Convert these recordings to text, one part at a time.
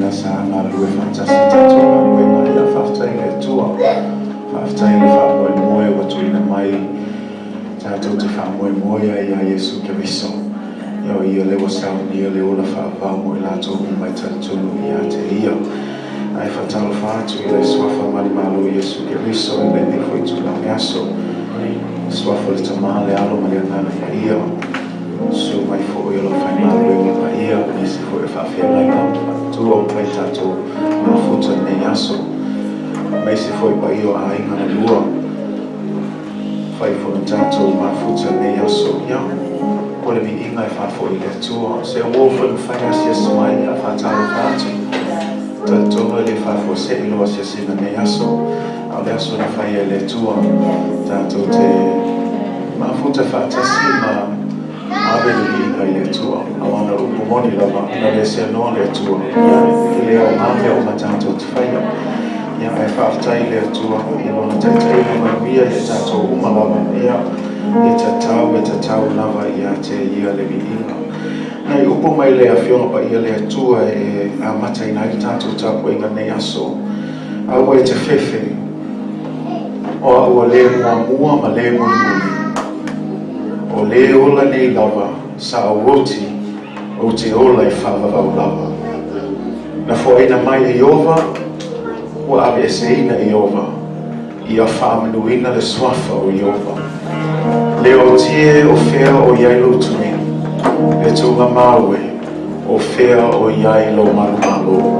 Sa galulue faatasi i tatou galuega. Ia, faafetai i le Atua, faafetai i le faamoemoe ua tuuina mai tatou te faamoemoe ai ia Iesu Keriso. Ia, o Ia lea ua saunia le ola faavavau mo i latou uma e talitonu ia te Ia. Ae faatalofa atu i le suafa manumalo o Iesu Keriso i lenei foi itula o le aso. Suafa o le Tama, le Alo ma le Agaga Paia. Susu mai foi o lau aufaigaluega paia, nisi foi o faafeagaiga matua ua mafai tatou mafuta lenei aso. Aemaise foi paia o aiga na lua, fai foi na tatou mafuta lenei aso. Ia, o le viiga e faafoi i le Atua. Se uo foi mafai asiasi mai, ia faatalofa atu. Talitonu e le faafuasei lou asiasiga lenei aso, a o le aso na faia e le Atua. Tatou te mafuta faatasi ma ave le viiga i le Atua. Aua na o le upu moni lava, na le seanoa le Atua. Ia, e le aoga mea uma tatou te faia. Ia, ae faafetai i le Atua i lona taitaiga manuia ia tatou uma lava. Ia, e tatau, e tatau lava ia te Ia le viiga. Nai upu mai le Afioga Paia le Atua e amataina ai le tatou tapuaiga nei aso. Aua e te fefe, o au o le muamua ma le mulimuli, o le ola nei lava sa ou oti, ou te ola i faavavau lava. Na foaina mai e Ieova, ua aveeseina e Ieova, ia faamanuina le suafa o Ieova. Le otie o fea o i ai lou tui, le tuugamau e, o fea o i ai lou manumalo.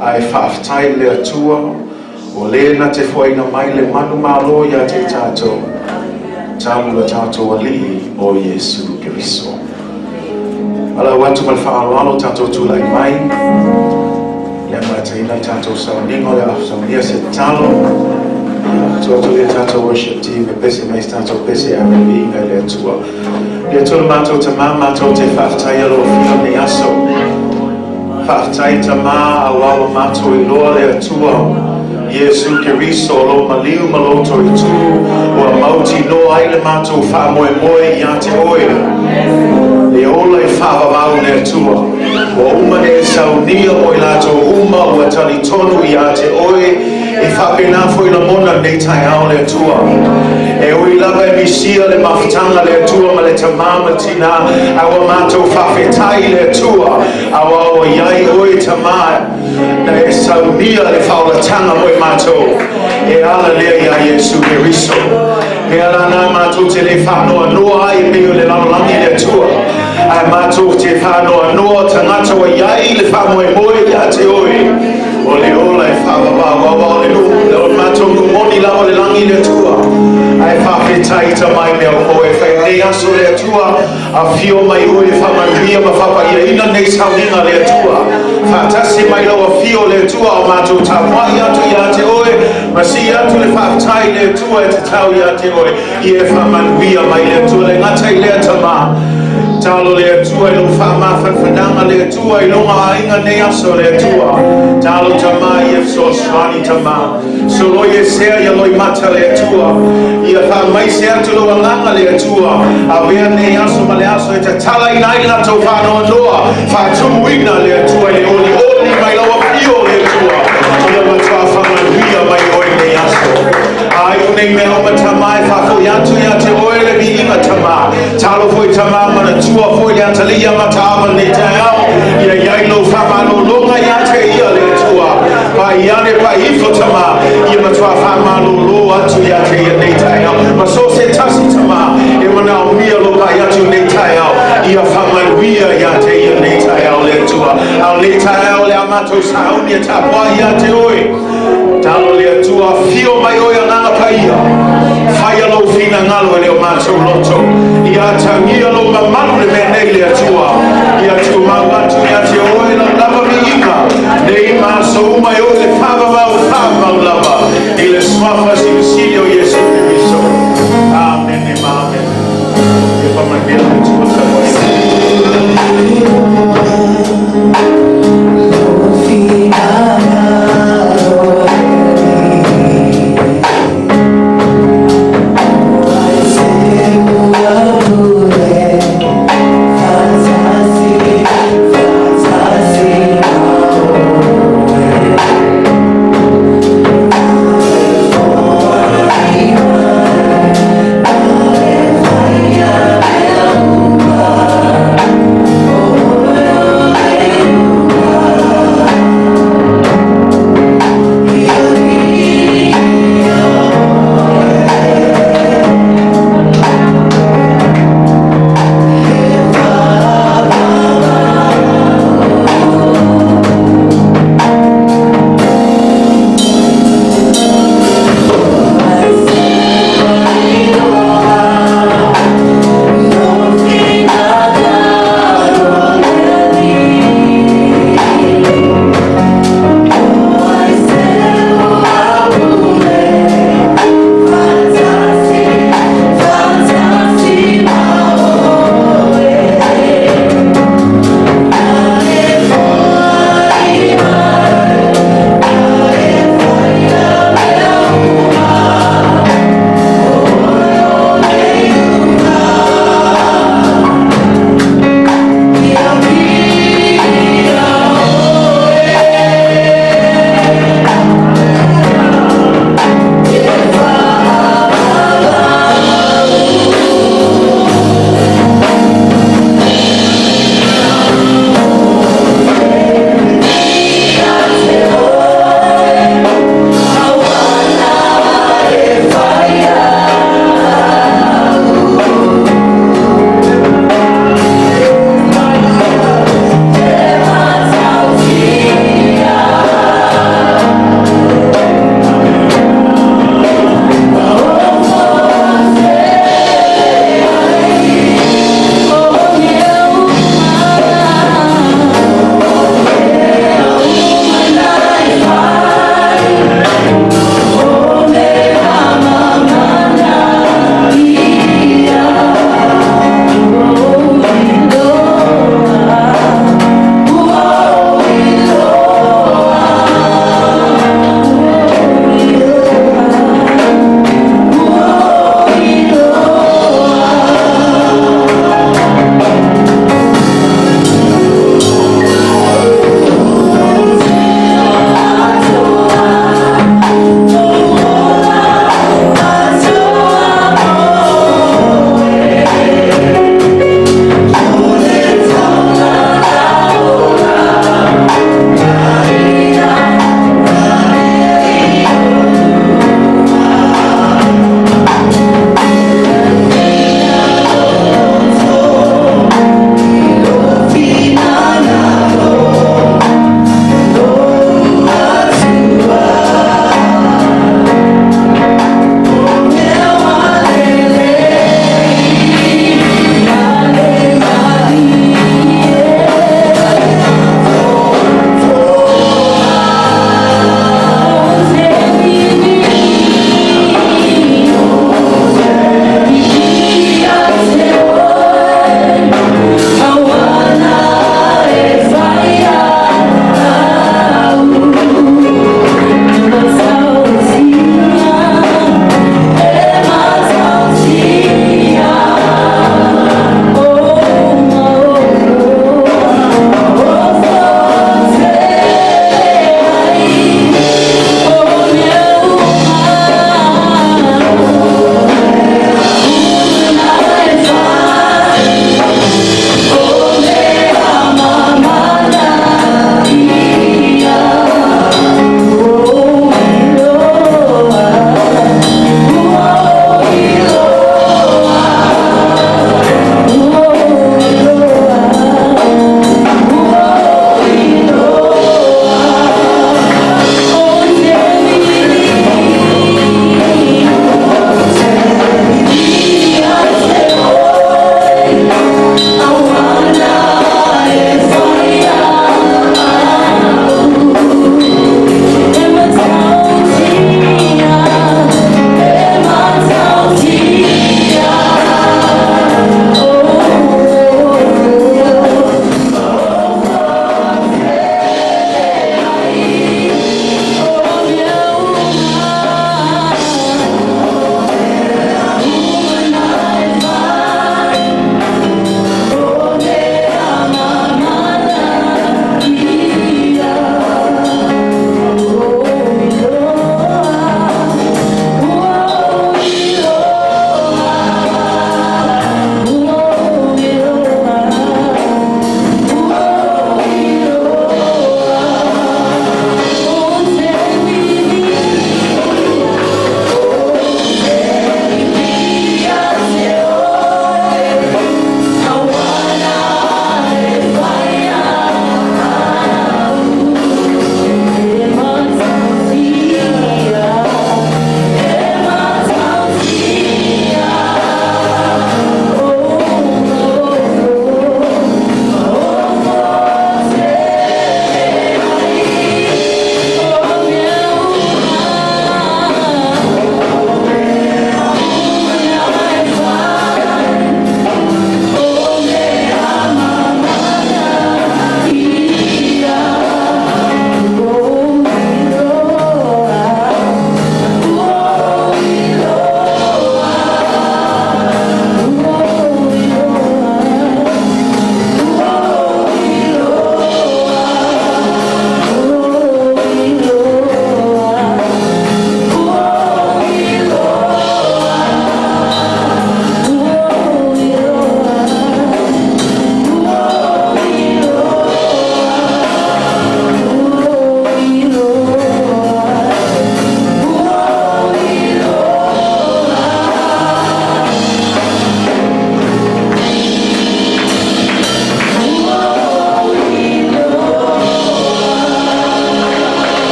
Ae faafetai i le Atua, o le na te foaina mai le manumalo ia te tatou, talu le tatou Alii o Iesu Keriso. Alau atu ma le faaaloalo tatou tulai mai. Le amataina le tatou sauniga o le a saunia se tatalo. Atu atu le tatou worship team e pese mai se tatou pese ave viiga i le Atua. Le Atua le matou Tamā, matou te faafetai lou afio nei aso. Faafetai Tamā, auā ua matou iloa le Atua Iesu Keriso o lou maliu ma lou toitū ua mautinoa ai le matou faamoemoe ia te Oe. Le ola i faavavau le Atua. Ua uma ona e saunia mo i latou uma ua talitonu ia te Oe, e faapena foi lagona lenei taeao le Atua. E ui lava e misia le mafutaga le Atua ma le tamā ma tinā, ae ua matou faafetai le Atua, auā ua i ai Oe Tamā na e saunia le faaolataga mo i matou e ala lea iā Iesu Keriso. Mea la na matou te le faanoanoa ai e pei o le lalolagi le Atua, ae matou te faanoanoa o tagata ua i ai le faamoemoe ia te Oe o le ola e faavavau, auā o le nuu, o le matou nuu moni lava o le lagi le Atua. Ae faafetai Tamā i mea uma ua e fai lenei aso le Atua. Afio mai Oe e faamanuia ma faapaiaina lenei sauniga le Atua. Faatasi mai lau afio le Atua o matou tapuai atu ia te Oe, ma sii atu le faafetai le Atua e tatau ia te Oe. Ia e faamanuia mai le Atua le gata i lea Tamā. Talo le Atua i lou faamafanafanaga le Atua i luga aiga nei aso le Atua. Talo Tamā ia fesoasoani Tamā. Soloi e sea ia loimata le Atua. Ia faamaise atu lou agaga le Atua. Avea nei aso ma le aso e tatalaina ai latou faanoanoa. Faatumuina le Atua i le olioli mai lau afio le Atua. Ia matua faamanuia mai Oe nei aso. Ai o nei mea uma Tamā e faafoi atu ia te Oe le viiga Tamā. Talo foi Tamā manatua foi le atalii a mataava nei taeao. Ia i ai lou faamalologa ia te ia le Atua. Pai ane pai ifo Tamā. Ia matua faamalolo atu ia te ia nei taeao. Ma so se tasi Tamā e manaomia lo pai atu nei taeao. Ia faamanuia ia te ia nei taeao le Atua. Ao nei taeao le a matou sauni e tapuai ia te Oe. Talo le Atua, afio mai Oe Agaga Paia. Faia lou finagalo e le o matou loto. Ia atagia lou mamalu le mea nei le Atua. Ia tumau atu ia te Oe lau lava viiga. Nei ma aso uma e Oe le faavavau faavavau lava i le suafa silisili o Iesu Keriso. Amene ma amene. Ia faamanuia le Atua tapuaiga.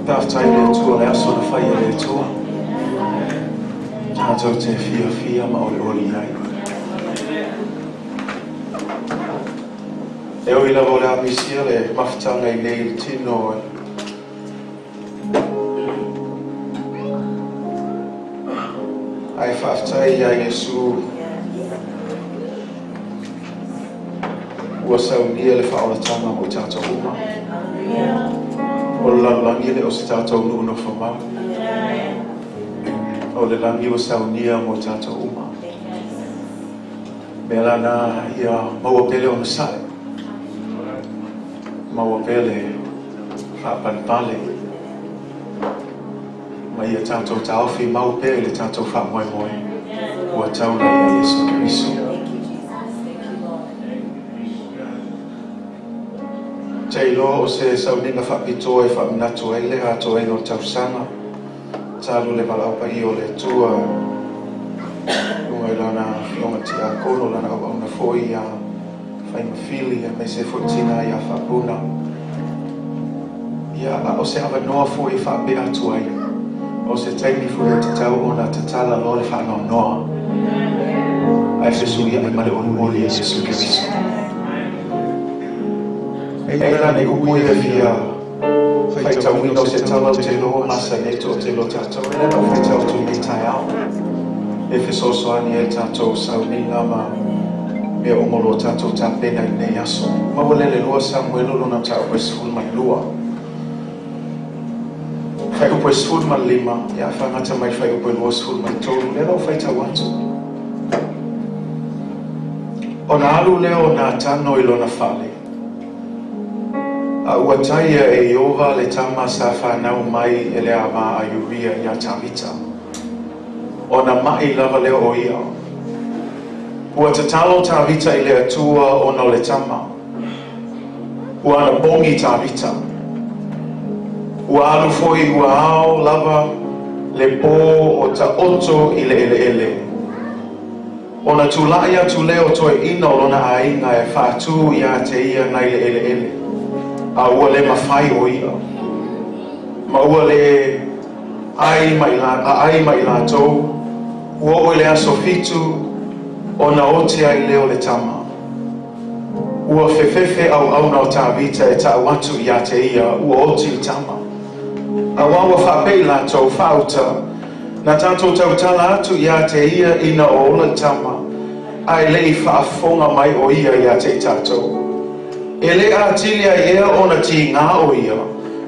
Faafetai i le Atua le aso na fai e le Atua. Tatou te fiafia ma olioli ai. E ui lava o le a misia le mafutaga i nei i le tino e Ae faafetai ia Iesu ua saunia le faaolataga mo i tatou uma. O le lalolagi e le o se tatou nuu nofomau. O le lagi ua saunia mo i tatou uma. Mea la na ia maua pea le onosai, maua pea le faapalepale, ma ia tatou taofi mau pea i le tatou faamoemoe ua taula ia Iesu Keriso. Te iloa o se sauniga faapitoa e faamanatu ai le atoaina o le tausaga talu le valaau paia o le Atua i luga i Lana Afioga Tiakono, Lana auauna foi ia Faimafili, aemaise foi tina ia Faapuna. Ia, a o se avanoa foi e faapea atu ai, o se taimi foi e tatau ona tatala loa le faanoanoa, ae fesuiai ma le olioli e Iesu Keriso. Eia la nei upu ia e fia faitauina o se tala ou te iloa masani ai toatele o tatou, e le na ou faitau atu i lenei taeao e fesoasoani ai tatou sauniga ma mea uma o lo o tatou tapena i lenei aso. Maua lea le 2 Samuelu lona mataupu e 12. Fuaiupu e 15, ia faagata mai le fuaiupu e 23, lea la ua faitau atu. Ona alu lea o Natano i lona fale, a ua taia e Ieova le tama sa fanau mai e le ava a Uria iā Tavita, ona maʻi lava lea o ia. Ua tatalo Tavita i le Atua ona o le tama. Ua anapogi Tavita. Ua alu foi ua ao lava le pō o taoto i le eleele. Ona tulai atu lea o toeaiina o lona aiga e faatu iā te ia nai le eleele, a ua le mafai o ia, ma ua le ai ma aai ma i latou, ua oo i le aso fitu ona oti ai lea o le tama. Ua fefefe auauna o Tavita e ta'u atu iā te ia ua oti le tama. Auā ua faapea i latou, Faauta, na tatou tautala atu iā te ia ina o ola le tama, a e le i faafofoga mai o ia iā te i tatou. E le atili ai ea ona tigā o ia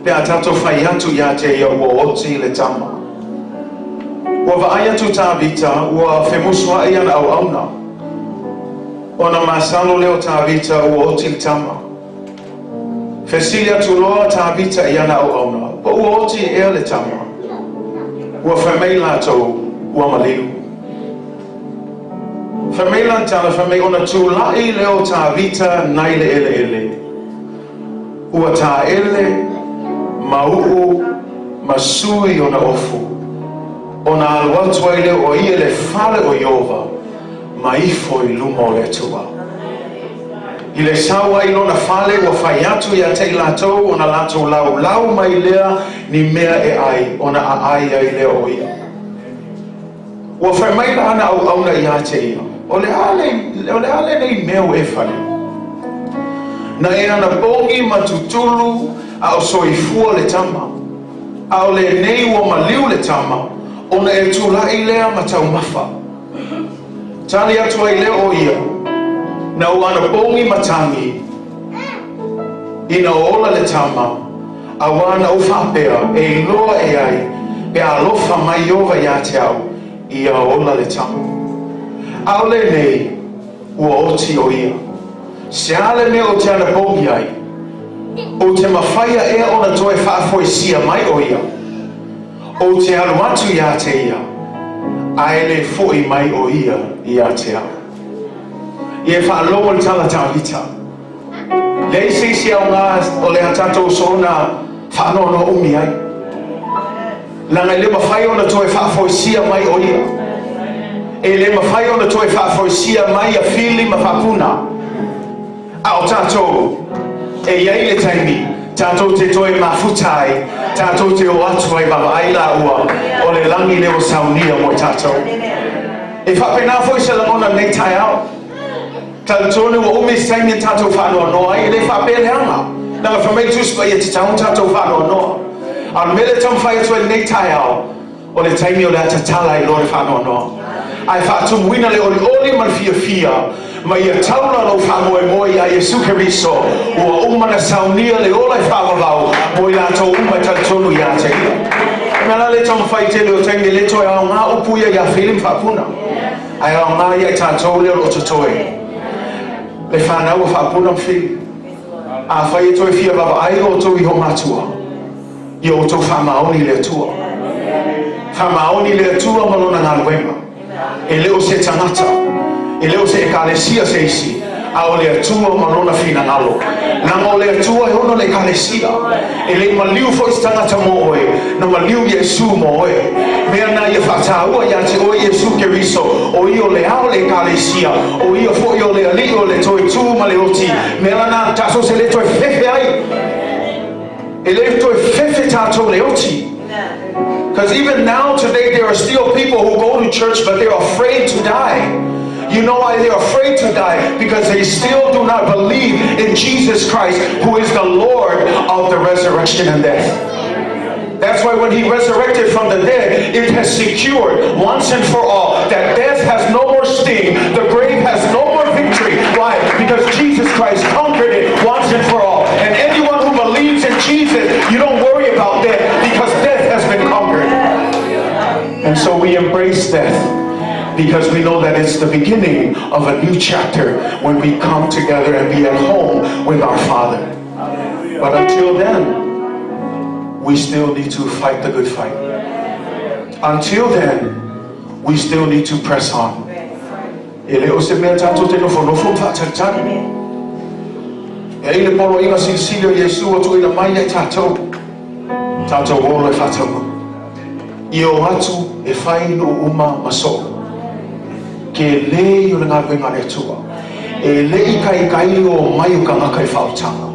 pe a tatou fai atu iā te ia ua oti le tama. Ua vaai atu Tavita ua femusuaʻi ana auauna. Ona masalo lea o Tavita ua oti le tama. Fesili atu loa Tavita i ana auauna, Po ua oti ea le tama? Ua fai mai latou, Ua maliu. Fai mai lana tala, fai mai, Ona tulaʻi lea o Tavita nai le eleele. Ua taele, mauʻu, ma sui ona ofu. Ona alu atu ai lea o ia i le fale o Ieova, ma ifo i luma o le Atua. I le sau ai i lona fale, ua fai atu ia te i latou ona latou laulau mai lea ni mea e ai, ona aai ai lea o ia. Ua fai mai la ana auauna ia te ia, O le a le, o le a lenei mea ua e faia? Na e anapogi ma tutulu a o soifua le tama, a o lenei ua maliu le tama, ona e tulaʻi lea ma taumafa. Tali atu ai lea o ia, Na ou anapogi ma tagi, ina o ola le tama, auā na ou faapea, e iloa e ai, pe alofa mai Ieova iā te au, ia ola le tama. A o lenei, ua oti o ia. Se a le mea ou te anapogi ai? Ou te mafaia ea ona toe faafoisia mai o ia? Ou te alu atu iā te ia, a e le foʻi mai o ia iā te au. Ia e faalogo le tala Tavita. Leai se isi aoga o le a tatou soona faanoanoa umi ai. Leaga e le mafai ona toe faafoisia mai o ia. E le mafai ona toe faafoisia mai ia Fili ma Faapuna. A o tatou, e i ai le taimi tatou te toe mafuta ai, Tatou te o atu ai vaavaai laua o le lagi lea ua saunia mo i tatou. E faapena foi se lagona i lenei taeao. Talitonu ua umi se taimi na tatou faanoanoa ai, e le faapea leaga. Leaga fai mai le Tusi Paia e tatau ona tatou faanoanoa. A o le mea lea e taumafai atu ai i lenei taeao, o le taimi o le a tatala ai loa le faanoanoa. Ae faatumuina le olioli ma le fiafia, ma ia taula lou faamoemoe ia Iesu Keriso, ua uma ona saunia le ola e faavavau mo i latou uma e talitonu ia te Ia. O le mea la lea e taumafai i tele o taimi e le toe aoga upu ia ia Fili ma Faapuna. Ae aoga ia i tatou lea o lo o totoe. Le fanau a Faapuna ma Fili. Afai e toe fia vaavaai outou i o matua, ia outou faamaoni i le Atua. Faamaoni i le Atua ma Lona galuega. E le o se tagata, e le o se ekalesia se isi, a o le Atua ma Lona finagalo. Leaga o le Atua e ono le ekalesia. E le i maliu foi se tagata mo oe, na maliu Iesu mo oe. Mea na ia faataua ia te oe Iesu Keriso, o ia o le ao o le ekalesia, o ia foi o le Alii o le toe tu ma le oti. Mea lana tatou se le toe fefe ai. E le toe fefe tatou le oti. Because even now today there are still people who go to church but they're afraid to die. You know why they're afraid to die? Because they still do not believe in Jesus Christ, who is the Lord of the resurrection and death. That's why when he resurrected from the dead, it has secured once and for all that death has no more sting, the grave has no more victory. Why? Because Jesus Christ conquered it once and for all. And anyone who believes in Jesus, you don't worry about death because death has been conquered. And so we embrace death because we know that it's the beginning of a new chapter when we come together and be at home with our Father. But until then, we still need to fight the good fight. Until then, we still need to press on. E le o se mea tatou te nofonofo ma faatalitali. E ai le poloaiga silisili o Iesu ua tuuina mai ia i tatou, tatou ola e faataunuu. Ia o atu e fai nuu uma ma soo. Tele o le galuega a le Atua. E le i kaikai le o mai o tagata i le faaolataga.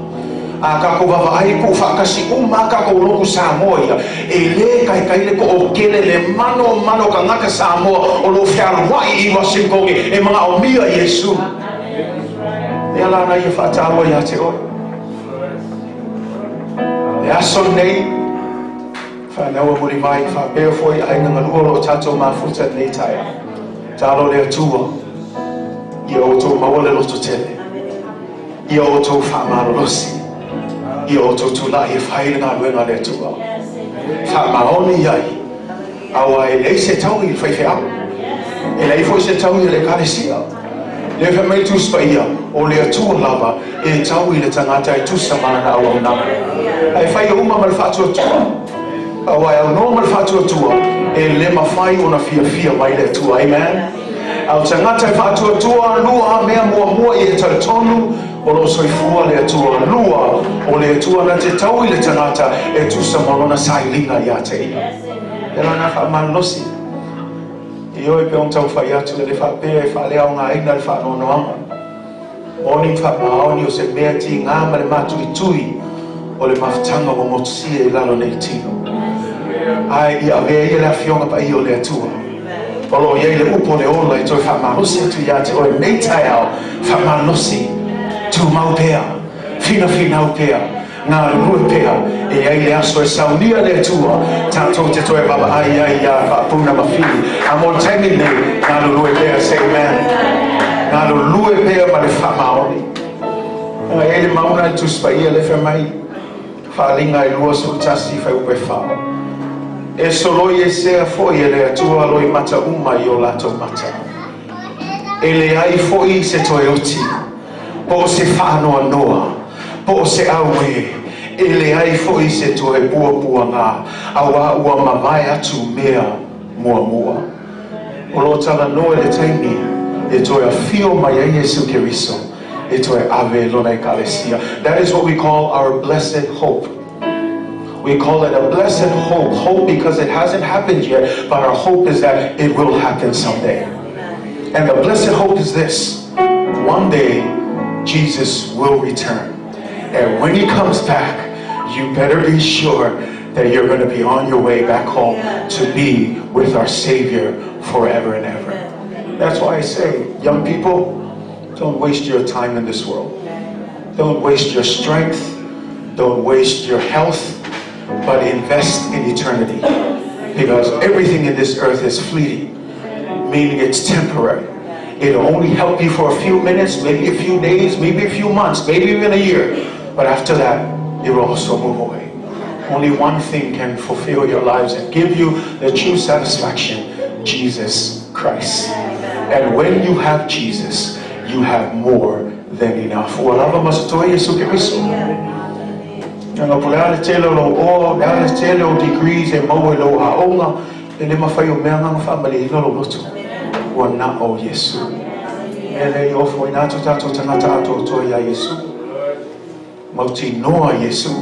A tatou vaavaai tuufaatasi uma a tatou lotu Samoa ia, e le kaikai le toatele le manomano o tagata Samoa o lo o fealuai i Washingtone e manaomia Iesu. Lea la na ia faataua ia te oe. Le aso lenei, fanau a Mulimai, faapea foi aiga galua o lo o tatou mafuta i lenei taeao. Tatalo le Atua ia outou maua le lototele, ia outou faamalolosi, ia outou tulai e fai le galuega a le Atua. Faamaoni ai, aua e leai se taui i le faifeau, e leai foi se taui a le Ekalesia. Lea fai mai le Tusi Paia, o le Atua lava e tau i le tagata e tusa ma lana auaunaga. Ae fai uma ma le faatuatua, aua e aunoa ma le faatuatua, e le mafai ona fiafia mai le Atua. Amen. A o tagata e faatuatua, lua mea muamua ia e talitonu o lo o soifua le Atua. Lua, o le Atua na te tau i le tagata e tusa ma lona sailiga ia te ia. E lana faamalolosi. Ioe pe ona taumafai atu e le faapea e faaleaogaina le faanoanoaga. Moni ma faamaoni o se mea tiga ma le matuitui o le mafutaga ua motusia i lalo nei tino. Ae ia avea ia le Afioga Paia o le Atua. O lo o i ai le upu o le ola e toe faamalosi atu ia te oe nei taeao, faamalosi, tumau pea, finafinau pea, Galulue pea, e i ai le aso e saunia le Atua, tatou te toe vaavaai ai iā Faapuna ma Fili. A mo le taimi lenei, galulue pea, say amen. Galulue pea ma le faamaoni. E i ai le mauna i le Tusi Paia lea fai mai, Faaaliga e 21 fuaiupu e 4. E soloi esea foi e le Atua loimata uma i o latou mata. E leai foi se toe oti, po o se faanoanoa, po o se auē, e leai foi se toe puapuaga, auā ua mavae atu mea muamua. O lo o talanoa i le taimi e toe afio mai ai Iesu Keriso e toe ave Lona Ekalesia. That is what we call our blessed hope. We call it a blessed hope. Hope because it hasn't happened yet, but our hope is that it will happen someday. And the blessed hope is this. One day, Jesus will return. And when he comes back, you better be sure that you're going to be on your way back home to be with our Savior forever and ever. That's why I say, young people, don't waste your time in this world. Don't waste your strength. Don't waste your health. But invest in eternity. Because everything in this earth is fleeting, meaning it's temporary. It'll only help you for a few minutes, maybe a few days, maybe a few months, maybe even a year. But after that, it will also move away. Only one thing can fulfill your lives and give you the true satisfaction: Jesus Christ. And when you have Jesus, you have more than enough. Ua lava ma se tohe Iesu Keriso. Nga po le a le tele o lou oa, le a le tele o degrees e maua i lou aoga, e le mafai o mea nga faamalieina lou loto. Ua na o Iesu. Mea lea i ofo ina atu tātou tagata atoatoa iā Iesu. Mautinoa Iesu.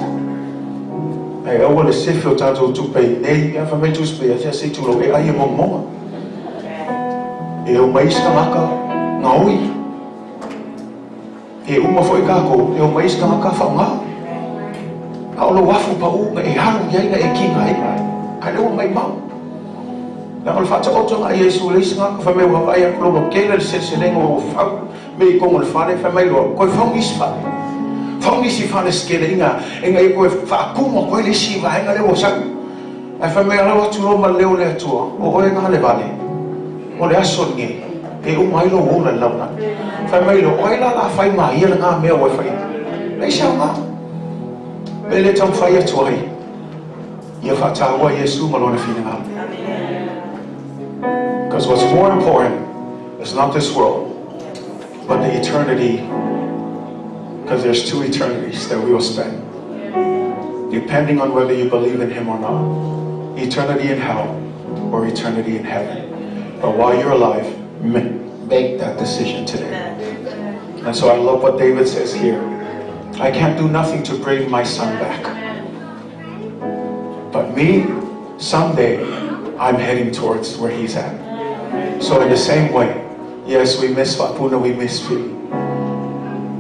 Ae aua le sefe o tātou tupe i nei, ia fai mai Tusi Paia, se se tulou e ai e momoga. E o mai isi tagata gaoi. E uma foi kākou, e o mai isi tagata faaaoga. A o lou afu paū na e alu i ai na e kiga ai, ae le ua maimau. Leaga o le faataotoga a Iesu i le isi tagata, fai mai ua vaai atu loa ua tele le seleselega ua fau mea i totonu o le fale, fai mai loa, toe fau nisi fale. Fau nisi fale se keleiga ina ia toe faatumu atu ai le isi vaega lea ua sau. Ae fai mai alo atu loa ma le leo o le Atua, o oe na le vale, o le aso lenei, e uma ai lou ola i le lalolagi. Fai mai loa, o ai la o le a fai ma ia lena mea ua e faia? Leai se aoga. Mea lea e taumafai atu ai, ia faataua Iesu ma lona finagalo. Because what's more important is not this world, but the eternity, because there's two eternities that we will spend, depending on whether you believe in Him or not. Eternity in hell or eternity in heaven. But while you're alive, make that decision today. And so I love what David says here. I can't do nothing to bring my son back. But me, someday, I'm heading towards where he's at. So in the same way, yes, we miss Faapuna, we miss Fili.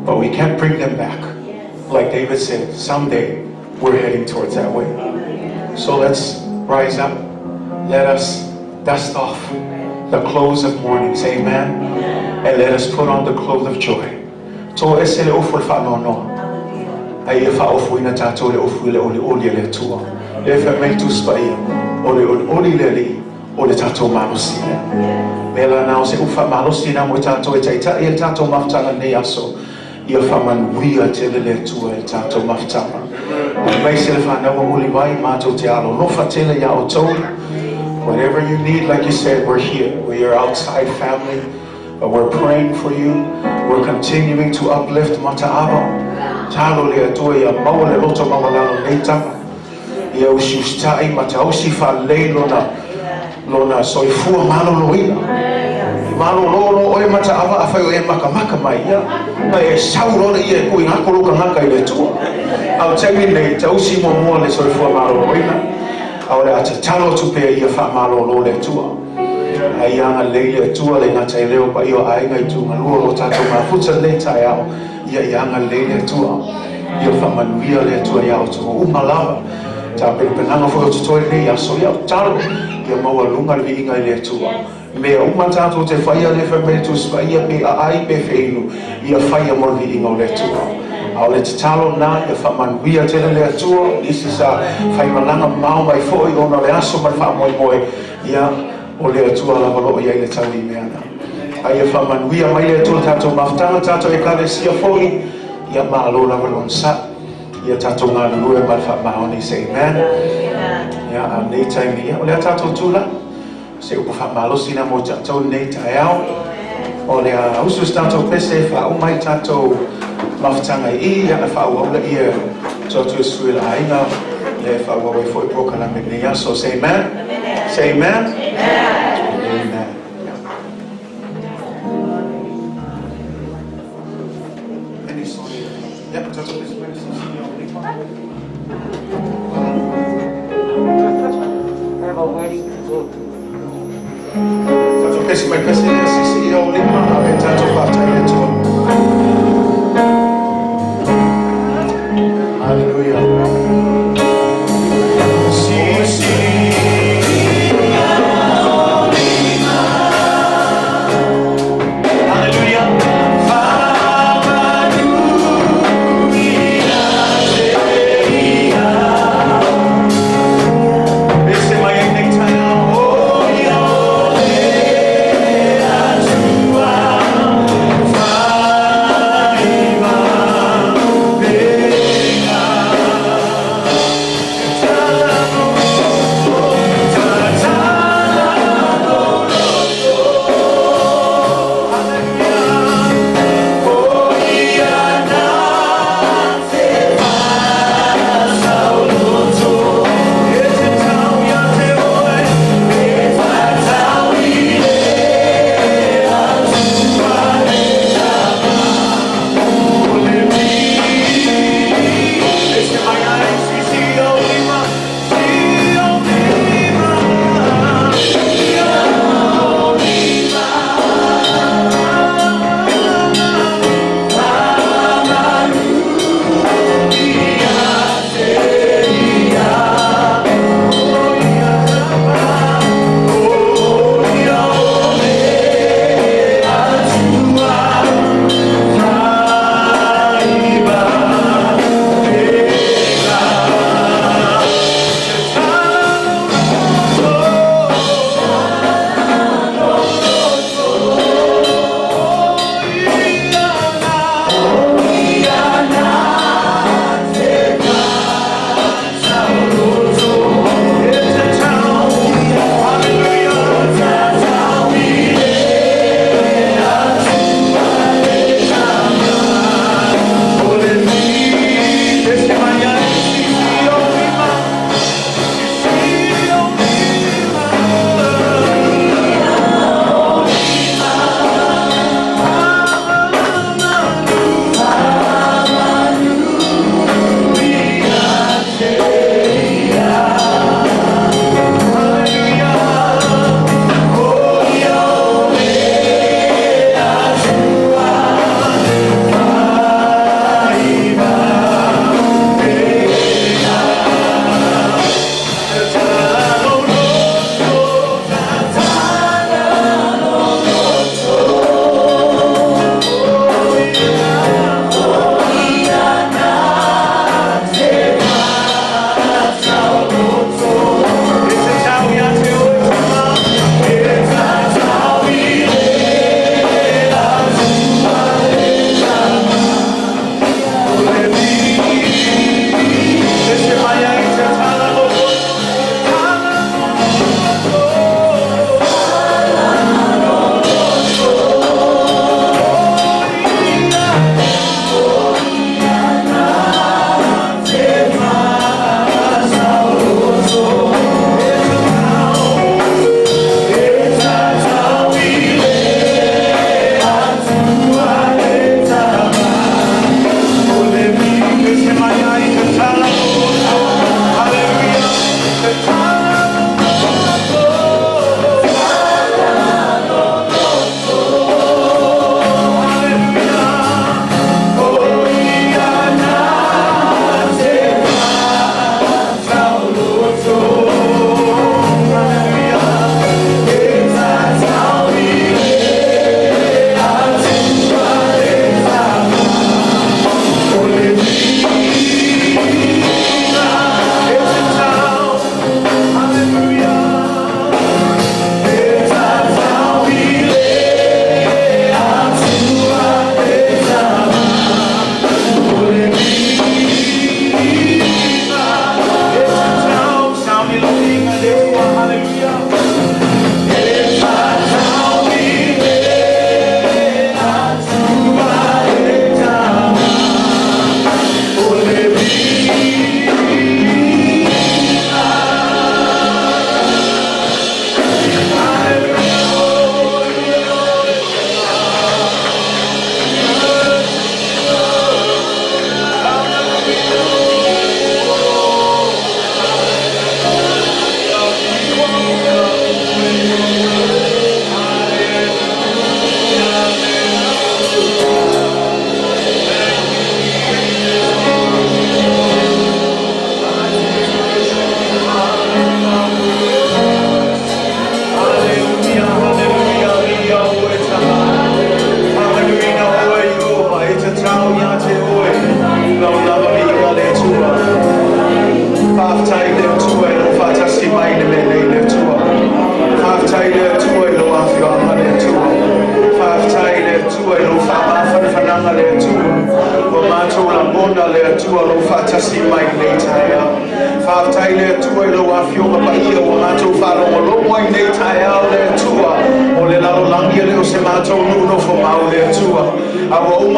But we can't bring them back. Like David said, someday we're heading towards that way. So let's rise up. Let us dust off the clothes of mourning. Say amen. And let us put on the clothes of joy. Toese le ofu o le faanoanoa. A ia faaofuina tātou le ofu i le olioli a le Atua. Lea e fai mai Tusi Paia, o le olioli le Alii, o le tatou malosi lea. Mea la na o se upu faamalosi na mo i tātou e taitai ai le tatou mafutaga i lenei aso, ia faamanuia tele le Atua i le tatou mafutaga. Aemaise le fanau a Mulivai, matou te alolofa tele iā outou. Whatever you need, like you said, we're here. We are outside family, but we're praying for you. We're continuing to uplift Mata'ava. Talo le Atua ia maua le loto maualalo nei tama. Ia usiusitai ma tausi faalelei lona, lona soifua maloloina. I malolo loa oe Mata'ava afai o e makamaka mai ia, ma e sau loa le ia e kuʻi ngako lou tagata i le Atua. A o le taimi lenei, tausi muamua le soifua maloloina, a o le a tatalo atu pea ia faamalolo le Atua. A ia agalelei le Atua le gata i leo paia o aiga i tuugalua o lo tatou mafuta lenei taeao, ia ia agalelei le Atua. Ia faamanuia le Atua iā outou uma lava. Tapenapenaga foi o totoe lenei aso, ia o tatalo, ia maualuga le viiga i le Atua. Mea uma tatou te faia le fai mai le Tusi Paia, pe aai pe feinu, ia faia mo le viiga o le Atua. A o le tatalo lena, ia faamanuia tele le Atua, nisi sa faimalaga mamao mai foi ona o le aso ma le faamoemoe, ia, o le Atua lava o lo o i ai le tau i mea na. A ia faamanuia mai le Atua i le tatou mafutaga, tatou Ekalesia foi, ia malo lava le onosai. Ia tatou galulue ma le faamaoni, say amen. Ia, a o lenei taimi, ia, o le a tatou tula, se upu faamalosi na mo tatou lenei taeao. O le a usu se tatou pese e faauma ai tatou mafutaga i i, ia, na faaauau laia atu atu e sui o le aiga, ia e faaauau ai foi polokalame i lenei aso. Say amen. Say amen. Amen. Yeah. Ia, tatou pese mai le silisili o Lima. Have a wedding to go to. Tatou pese mai pese ia silisili o Lima, a le tatou faafetai i le Atua. Hallelujah.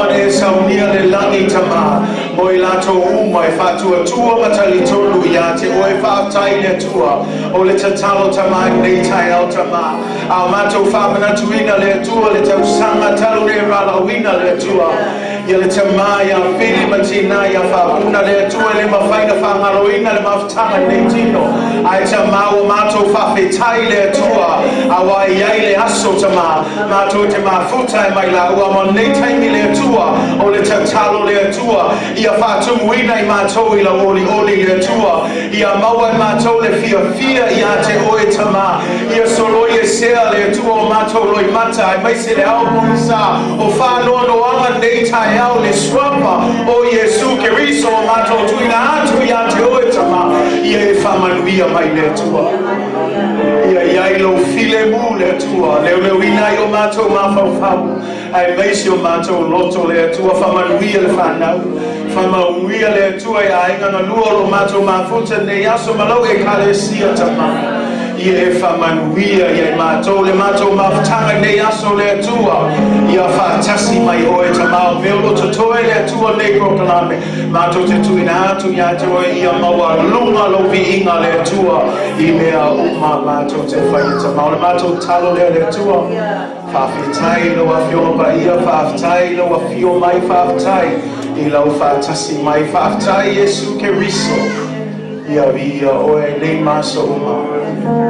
uma na e saunia le lagi Tamā mo i latou uma e faatuatua ma talitonu ia te oe. Faafetai i le Atua. O le tatalo Tamā i lenei taeao Tamā, a o matou faamanatuina le Atua le tausaga talu nei valaauina le Atua ia le Tamā ia Fili ma Tina ia Faapuna le Atua, e le mafai na faagaloina le mafutaga i nei tino ae Tamā ua matou faafetai le Atua aua i ai le aso Tamā matou te mafuta e mai laua ma nei taimi le Atua. O le tatalo le Atua ia faatumuina i matou i lau olioli le Atua, ia maua e matou le fiafia ia te oe Tamā, ia soloi e sea le Atua o matou loimata aemaise le ao pogisa o faanoanoaga nei taeao le suafa o Iesu Keriso o matou tuuina atu ia te oe Tamā, ia e faamanuia mai le Atua, ia iai lou filemu le Atua, leoleuina ai o matou mafaufau aemaise o matou loto le Atua. Faamanuia le fanau, faamanuia le Atua i aiga galua o lo matou mafuta nei aso ma lau Ekalesia Tamā, ia e faamanuia ia i matou le matou mafutaga nei aso le Atua, ia faatasi mai oe Tamā. O mea o lo totoe le Atua nei polokalame matou te tuuina atu ia te oe, ia maualuga lou viiga le Atua i mea uma matou te faia Tamā. O le matou talo lea le Atua. Faafetai i lau Afioga Paia, faafetai i lau afio mai, faafetai i lau faatasi mai, faafetai Iesu Keriso. Ia viia oe nei ma aso uma,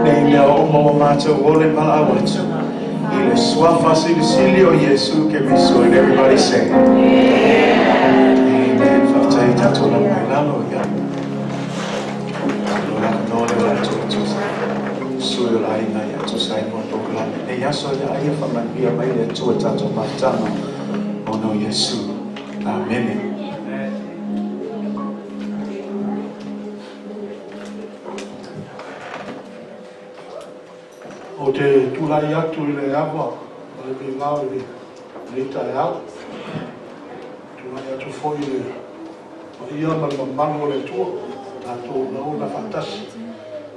nei mea uma ua matou ole valaau atu i le suafa silisili o Iesu Keriso. And everybody say, Amen. Faafetai i tatou lau mai lalo ia. Lo la no le la tu tu sui o la ina ia tu sai mo polokalame nei aso ia ia faamanuia mai le Atua tatou mafutaga ona o Iesu. Amene. Ou te tulai atu i le ava o le migao i lenei taeao. Tulai atu foi i le paia ma le mamalu o le Atua, tatou nauna faatasi,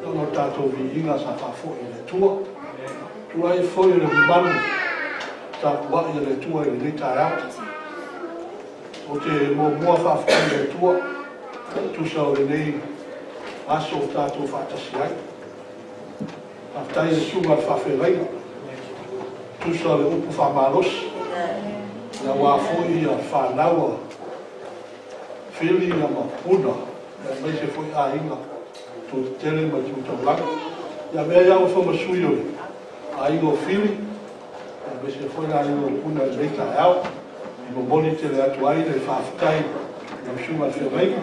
ona o tatou viiga sa faafoi i le Atua. Tulai foi i le mamalu tapuai a le Atua i lenei taeao. Ou te muamua faafetai i le Atua, tusa o lenei aso o tatou faatasi ai. Faafetai i le susuga i le faafeagaiga, tusa o le upu faamalosi, aua foi ia fanau a Fili ma Puna, aemaise foi aiga tu tetele ma tu taulaga. Ia avea ai au foi ma sui o le aiga o Fili, aemaise foi le aiga o Puna i lenei taeao. E momoli tele atu ai le faafetai i lau susuga i le feagaiga,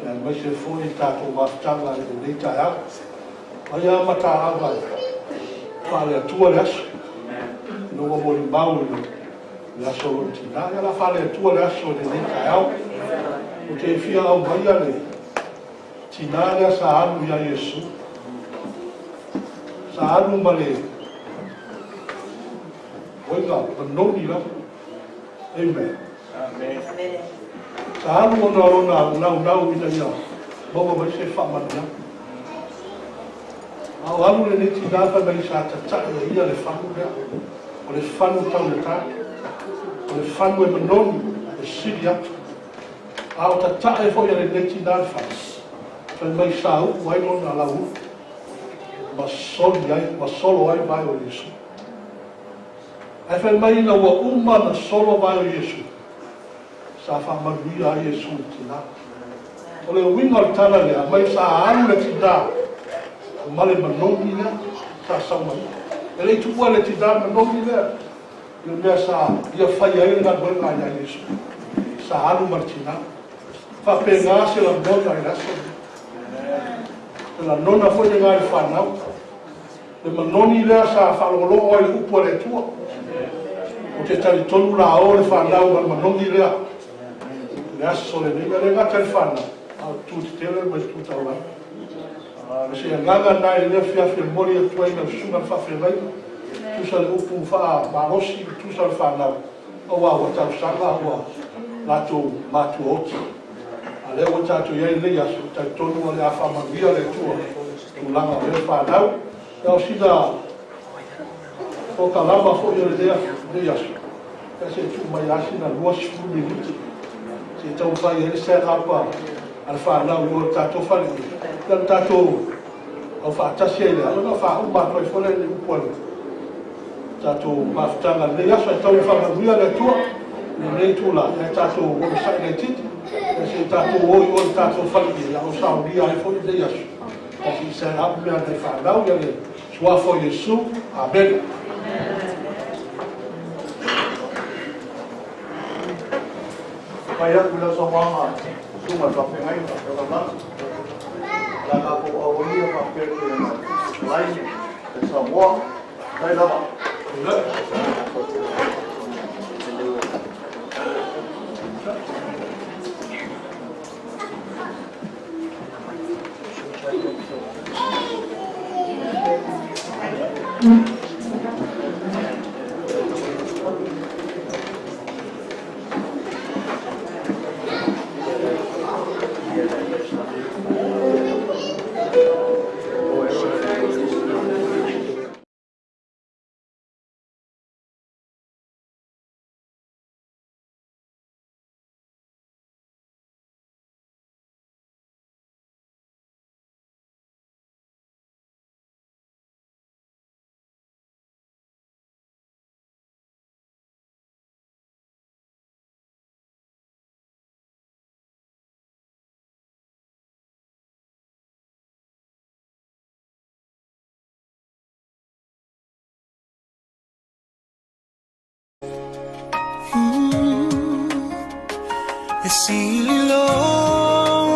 aemaise foi le tatou mafutaga i lenei taeao. Ai a mataaga faale-Atua le aso, ina ua molimau i le aso o lona tina. Ia la faale-Atua le aso i lenei taeao. Ou te fia aumaia le tina lea sa alu ia Iesu. Sa alu ma le oiga manogi lava. Amen. Sa alu ona lona naunau ina ia maua mai se faamanuiaga. A o alu lenei tina fai mai sa tata'i e ia le fagu lea. O le fagu taugata. O le fagu e manogi e sili atu. A o tata'i foi e lenei tina le fagu, fai mai sa uu ai lona lauulu ma soli ai, ma solo ai vae o Iesu. Ae fai mai ina ua uma na solo vae o Iesu, sa faamanuia ai Iesu i le tina. O le uiga o le tala lea, mai sa alu le tina ma le manogi lea sa sau mai. E le i tuua le tina le manogi lea, i le mea sa ia fai ai le galuega ia Iesu. Sa alu ma le tina. Faapena se lagona i le aso. Se lagona foi lena i le fanau. Le manogi lea sa faalogologo ai le upu a le Atua. Ou te talitonu la o le fanau ma le manogi lea. Le aso lenei, e le gata i le fanau, a o tu tetele ma tu taulaga. O se agaga na i le afiafi e momoli atu ai lau susuga le faafeagaiga, tusa le upu faamalosi, tusa le fanau, aua ua tausaga ua latou matuaoti. A lea ua tatou i ai lenei aso, talitonu o le a faamanuia le Atua tulaga o lea fanau. Ia o sina polokalama foi o lenei aso. Ia se i tuu mai lava sina 20 minute se i taumafai ai le set up a le fanau i o i le tatou fale, ia ona tatou aufaatasi ai lea, ona faauma atu ai foi lea i le upu a le tatou mafutaga i lenei aso. Ae tau ina faamanuia le Atua i lenei itula, ae tatou onosai laitiiti, se i tatou o i o i le tatou fale a o saunia ai foi lenei aso, ae se i set up mea a nai fanau. Ia le suafa o Iesu. Amene. Mai atu i lau saunoaga susuga i le faafeagaiga Taulelagi, o le a tatou auai ia faapea e pei ona fetalai le Samoa. Faafetai lava. E sili lo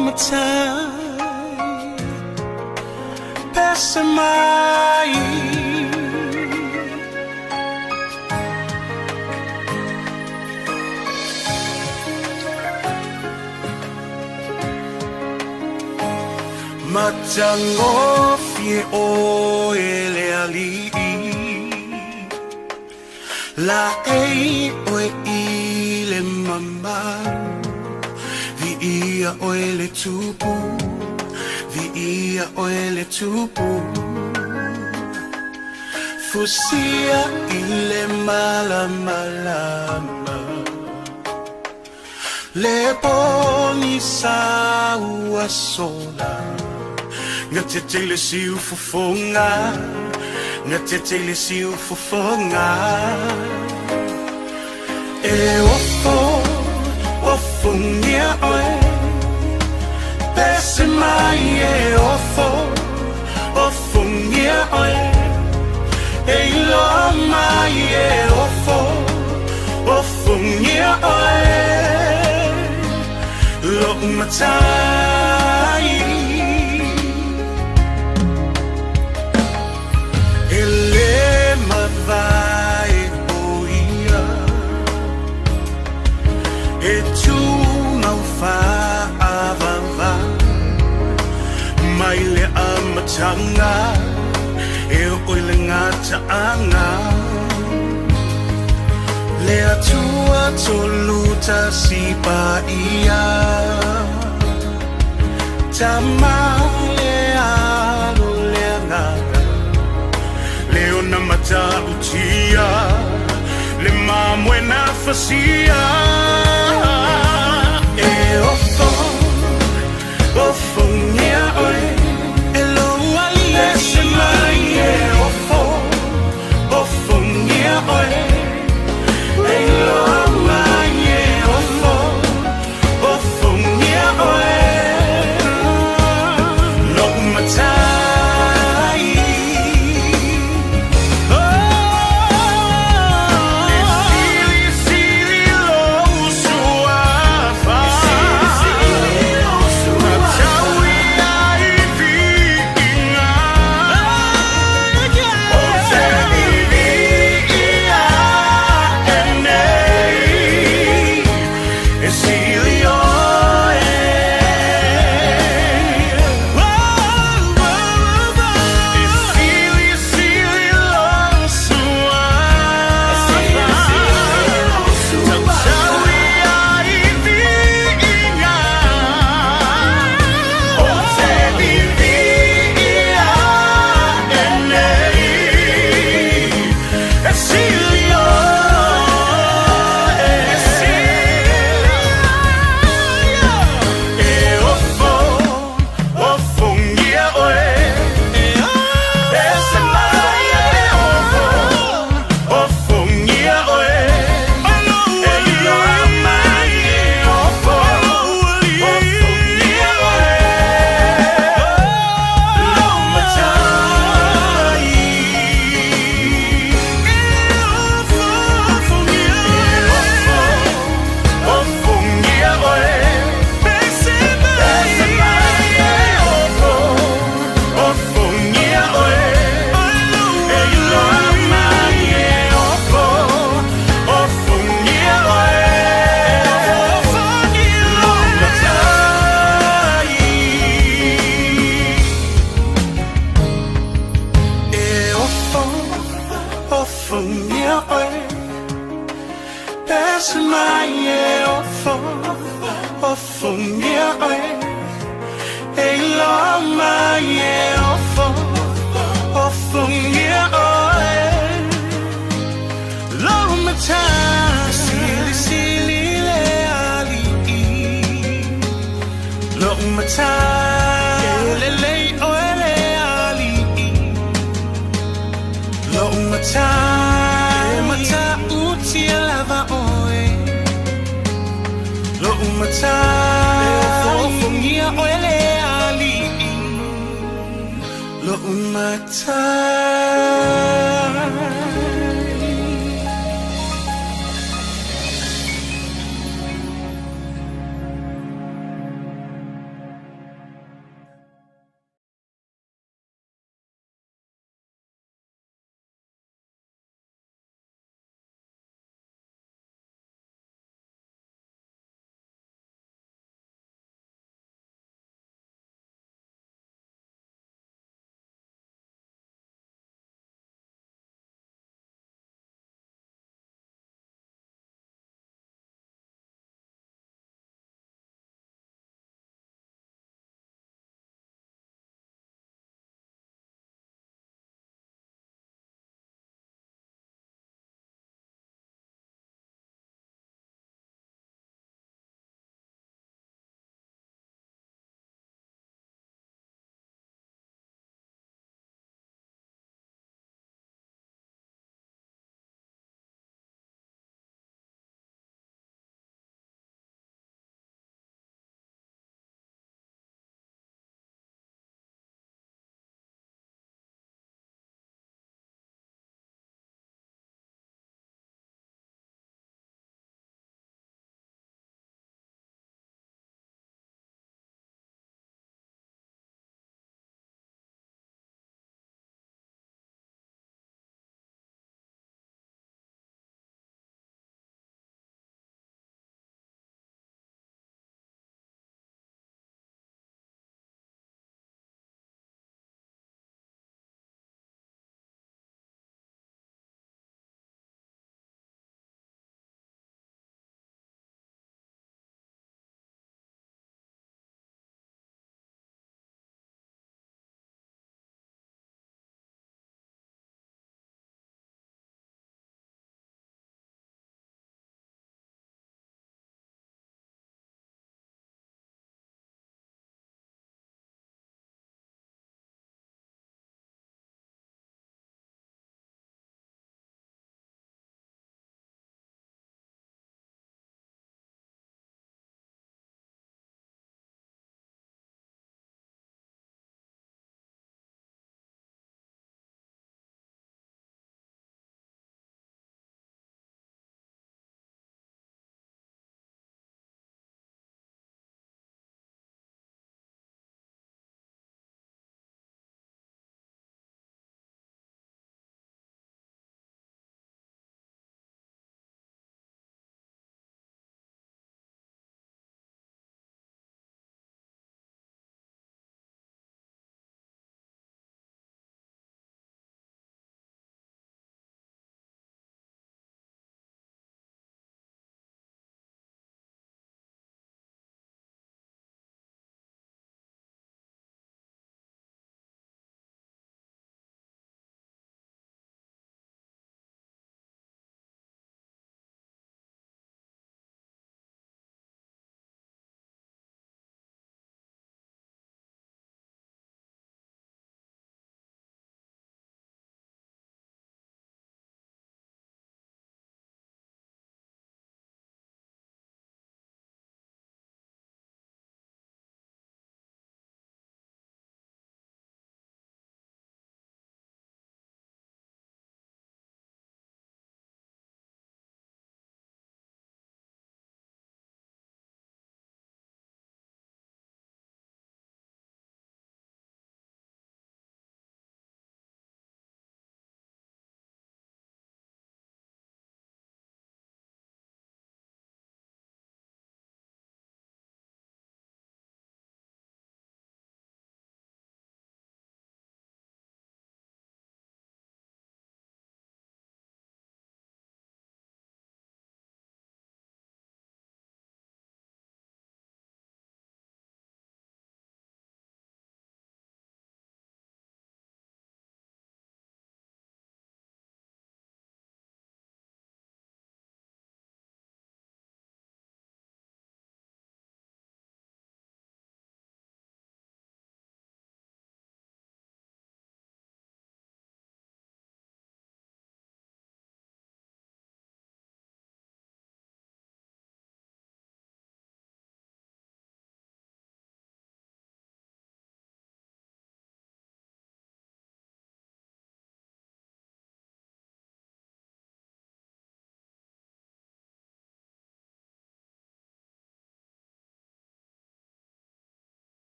matai pese mai. Matagofie oe le alii, la ei oe i le mamalu, viia oe le tupu, viia oe le tupu. Fusia i le malamalama, le poni sa ua sola, gatete le siufofoga, gatete le siufofoga. E ofo, ofogia oe, pese mai e ofo, ofogia oe, e iloa mai e ofo, ofogia oe, lou matai. E lē mavae o ia, e tumau faavava, mai le amataga e oo i le gataaga. Le Atua tolu tasi paia, Tama le Alo le Agaga, le ona matautia, le mamoe na fasia. E ofo, ofogia oe, e lou alii ese mai e ofo, ofogia oe, e iloa mai e ofo, ofogia oe, lou matai. E silisili lo Ofofogia oe e iloa mai e ofo ofogia oe lou matai silisili le alii lou matai e lelei oe le alii lou matai e matautia lava oe lou matai e ofofogia oe le alii lou matai.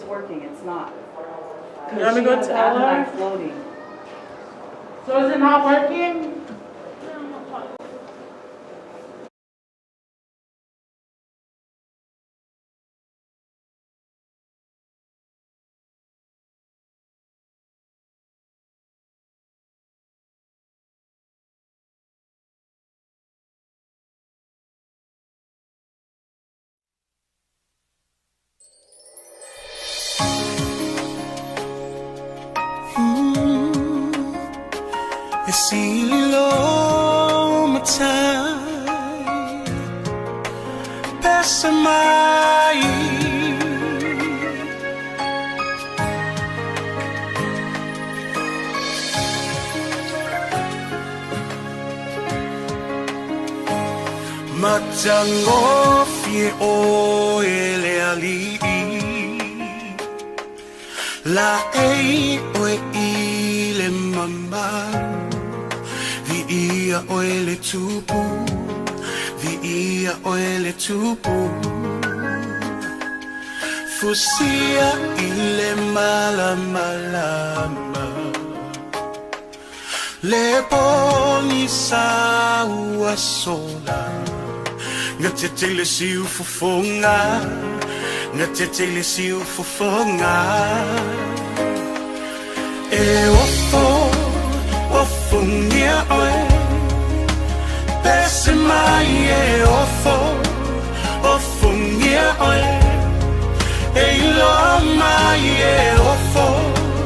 Working, it's not. You wanna She go has tell Adonai her? floating. So is it not working? E sili lo matai Pesa mai Matangofie o e le ali'i La ei oe i le mamalu Vi ia oe le tupu Vi ia oe le tupu Fusia i le malamalama Le pogisa ua sola Gatete le siufofoga Gatete le siufofoga E ofo ofogia oe Pese mai e.